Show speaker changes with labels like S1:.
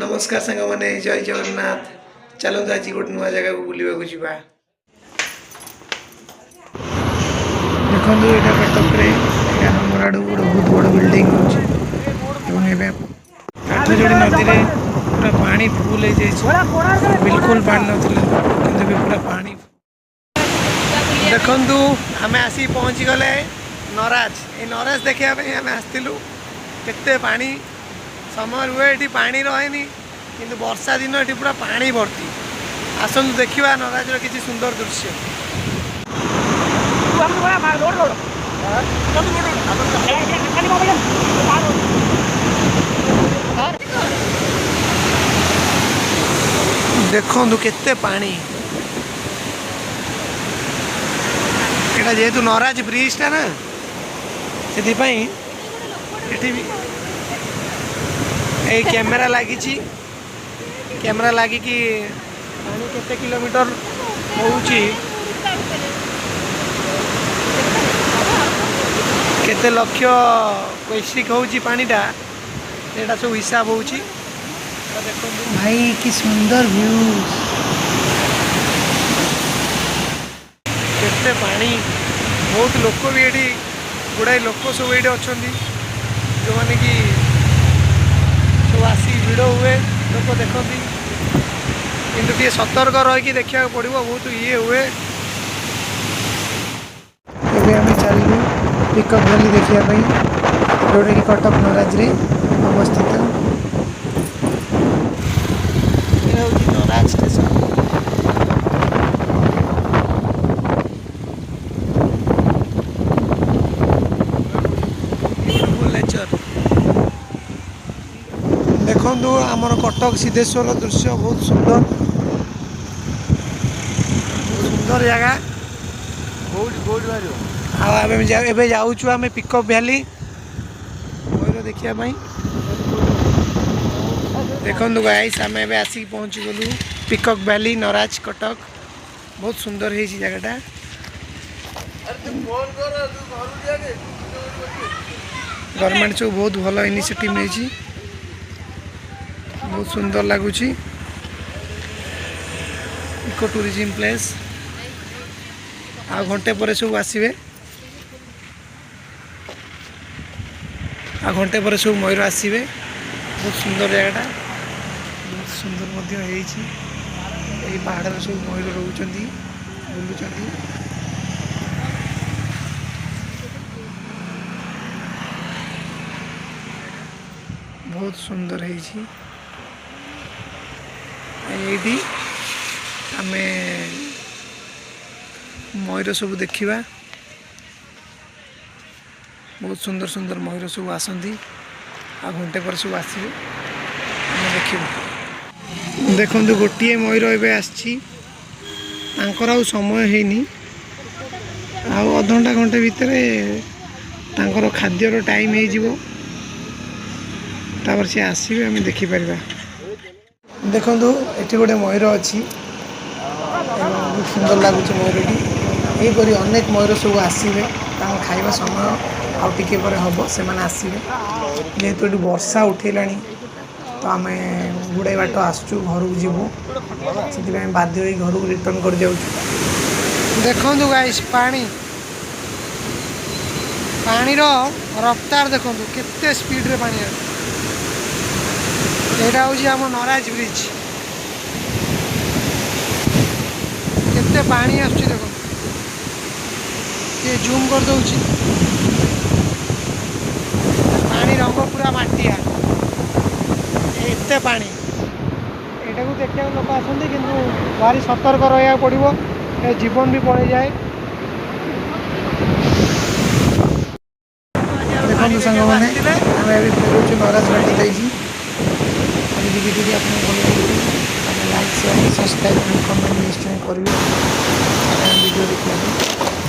S1: ନମସ୍କାର ସାଙ୍ଗମାନେ, ଜୟ ଜଗନ୍ନାଥ। ଚାଲନ୍ତୁ, ଆଜି ଗୋଟେ ନୂଆ ଜାଗାକୁ ବୁଲିବାକୁ ଯିବା। ଦେଖନ୍ତୁ, ଏଇଟା କଟକରେ 11 ନମ୍ବର ଆଡ଼କୁ ଗୋଟେ ବହୁତ ବଡ଼ ବିଲ୍ଡିଂ ହେଉଛି ଏବଂ ଏବେ କାଠଯୋଡ଼ି ନଦୀରେ ପୁରା ପାଣି ଫୁଲ୍ ହେଇଯାଇଛି। ବିଲକୁଲ ପାଣି ନଥିଲା, କିନ୍ତୁ ଏବେ ପୁରା ପାଣି। ଦେଖନ୍ତୁ, ଆମେ ଆସିକି ପହଞ୍ଚିଗଲେ ନରାଜ। ଏଇ ନରାଜ ଦେଖିବା ପାଇଁ ଆମେ ଆସିଥିଲୁ। କେତେ ପାଣି! ସମୟ ରୁହେ ଏଠି ପାଣି ରହେନି, କିନ୍ତୁ ବର୍ଷା ଦିନ ଏଠି ପୁରା ପାଣି ଭର୍ତ୍ତି। ଆସନ୍ତୁ, ଦେଖିବା ନରାଜର କିଛି ସୁନ୍ଦର ଦୃଶ୍ୟ। ଦେଖନ୍ତୁ କେତେ ପାଣି। ଏଇଟା ଯେହେତୁ ନରାଜ ବ୍ରିଜଟା ନା, ସେଥିପାଇଁ ଏଠି ବି ଏଇ କ୍ୟାମେରା ଲାଗିଛି। କ୍ୟାମେରା ଲାଗିକି ପାଣି କେତେ କିଲୋମିଟର ହେଉଛି, କେତେ ଲକ୍ଷ କ୍ୟୁସେକ୍ ହେଉଛି ପାଣିଟା, ସେଇଟା ସବୁ ହିସାବ ହେଉଛି। ଦେଖନ୍ତୁ ଭାଇ, କି ସୁନ୍ଦର ଭ୍ୟୁ! କେତେ ପାଣି! ବହୁତ ଲୋକ ବି ଏଠି, ଗୁଡ଼ାଏ ଲୋକ ସବୁ ଏଇଠି ଅଛନ୍ତି, ଯେଉଁମାନେ କି ସବୁ ଆସି ଭିଡ଼ ହୁଏ, ଲୋକ ଦେଖନ୍ତି। କିନ୍ତୁ ଟିକେ ସତର୍କ ରହିକି ଦେଖିବାକୁ ପଡ଼ିବ, ବହୁତ ଇଏ ହୁଏ। ଏବେ ଆମେ ଚାଲିଲୁ ପିକକ୍ ଭ୍ୟାଲି ଦେଖିବା ପାଇଁ, ଯେଉଁଟାକି କଟକ ନରାଜରେ ଅବସ୍ଥିତ। ଏ ହେଉଛି ନରାଜ ଷ୍ଟେସନ। Beautiful nature. ଦେଖନ୍ତୁ, ଆମର କଟକ ସିଦ୍ଧେଶ୍ୱର ଦୃଶ୍ୟ ବହୁତ ସୁନ୍ଦର, ବହୁତ ସୁନ୍ଦର ଜାଗା।
S2: କୋଉଠି କୋଉଠି ବାହାରିବ?
S1: ଆଉ ଆମେ ଏବେ ଯାଉଛୁ ଆମେ ପିକକ୍ ଭ୍ୟାଲି ମୟୂର ଦେଖିବା ପାଇଁ। ଦେଖନ୍ତୁ ଗାଇସ୍, ଆମେ ଏବେ ଆସିକି ପହଞ୍ଚିଗଲୁ ପିକକ୍ ଭ୍ୟାଲି, ନରାଜ, କଟକ। ବହୁତ ସୁନ୍ଦର ହେଇଛି ଜାଗାଟା।
S2: ଆରେ ତୁ ଫୋନ କର, ତୁ ଘରକୁ ଯାକେ।
S1: ଗଭର୍ଣ୍ଣମେଣ୍ଟ ସବୁ ବହୁତ ଭଲ ଇନିସିଏଟିଭ୍ ନେଇଛି। ବହୁତ ସୁନ୍ଦର ଲାଗୁଛି। Eco tourism place. ଆଉ ଘଣ୍ଟେ ପରେ ସବୁ ଆସିବେ। ଆଉ ଘଣ୍ଟେ ପରେ ସବୁ ମୟୂର ଆସିବେ। ବହୁତ ସୁନ୍ଦର ଜାଗାଟା, ବହୁତ ସୁନ୍ଦର ମଧ୍ୟ ହେଇଛି। ଏଇ ପାହାଡ଼ରେ ସବୁ ମୟୂର ରହୁଛନ୍ତି, ବୁଲୁଛନ୍ତି। ବହୁତ ସୁନ୍ଦର ହେଇଛି। ଏଇଠି ଆମେ ମୟୂର ସବୁ ଦେଖିବା। ବହୁତ ସୁନ୍ଦର ସୁନ୍ଦର ମୟୂର ସବୁ ଆସନ୍ତି। ଆଉ ଘଣ୍ଟେ ପରେ ସବୁ ଆସିବେ, ଆମେ ଦେଖିବୁ। ଦେଖନ୍ତୁ, ଗୋଟିଏ ମୟୂର ଏବେ ଆସିଛି। ତାଙ୍କର ଆଉ ସମୟ ହେଇନି। ଆଉ ଅଧଘଣ୍ଟା ଘଣ୍ଟେ ଭିତରେ ତାଙ୍କର ଖାଦ୍ୟର ଟାଇମ୍ ହେଇଯିବ। ତାପରେ ସେ ଆସିବେ, ଆମେ ଦେଖିପାରିବା। ଦେଖନ୍ତୁ, ଏଠି ଗୋଟେ ମୟୂର ଅଛି ଏବଂ ବହୁତ ସୁନ୍ଦର ଲାଗୁଛି ମୟୂରଟି। ଏହିପରି ଅନେକ ମୟୂର ସବୁ ଆସିବେ। ତାଙ୍କ ଖାଇବା ସମୟ ଆଉ ଟିକେ ପରେ ହେବ, ସେମାନେ ଆସିବେ। ଯେହେତୁ ଏଠି ବର୍ଷା ଉଠେଇଲାଣି, ତ ଆମେ ଗୁଡ଼ାଏ ବାଟ ଆସୁଛୁ, ଘରକୁ ଯିବୁ। ସେଥିପାଇଁ ବାଧ୍ୟ ହୋଇ ଘରକୁ ରିଟର୍ଣ୍ଣ କରିଯାଉଛୁ। ଦେଖନ୍ତୁ ଗାଇସ୍, ପାଣିର ରଫ୍ତାର ଦେଖନ୍ତୁ, କେତେ ସ୍ପିଡ଼ରେ ପାଣି ଆସୁଛି। ଏଇଟା ହେଉଛି ଆମ ନରାଜ ବ୍ରିଜ୍। କେତେ ପାଣି ଆସୁଛି ଦେଖନ୍ତୁ। ଟିକେ ଜୁମ୍ କରିଦେଉଛି। ପାଣି ରଙ୍ଗ ପୁରା ମାଟିଆ, ଏତେ ପାଣି। ଏଇଟାକୁ ଦେଖିବାକୁ ଲୋକ ଆସନ୍ତି, କିନ୍ତୁ ଭାରି ସତର୍କ ରହିବାକୁ ପଡ଼ିବ। ଏ ଜୀବନ ବି ପଳେଇଯାଏ। ଦେଖନ୍ତୁ ସାଙ୍ଗମାନେ, ଆମେ ଏବେ ଫେରୁଛୁ ନରାଜ ଘାଟି ଦେଇକି। ଯଦି ଭିଡ଼ିଓଟି ଆପଣଙ୍କୁ ଭଲ ଲାଗିଥିବ, ତାହେଲେ like, share, subscribe and comment ନିଶ୍ଚୟ କରିବେ ଭିଡ଼ିଓ ଦେଖିବା ପାଇଁ।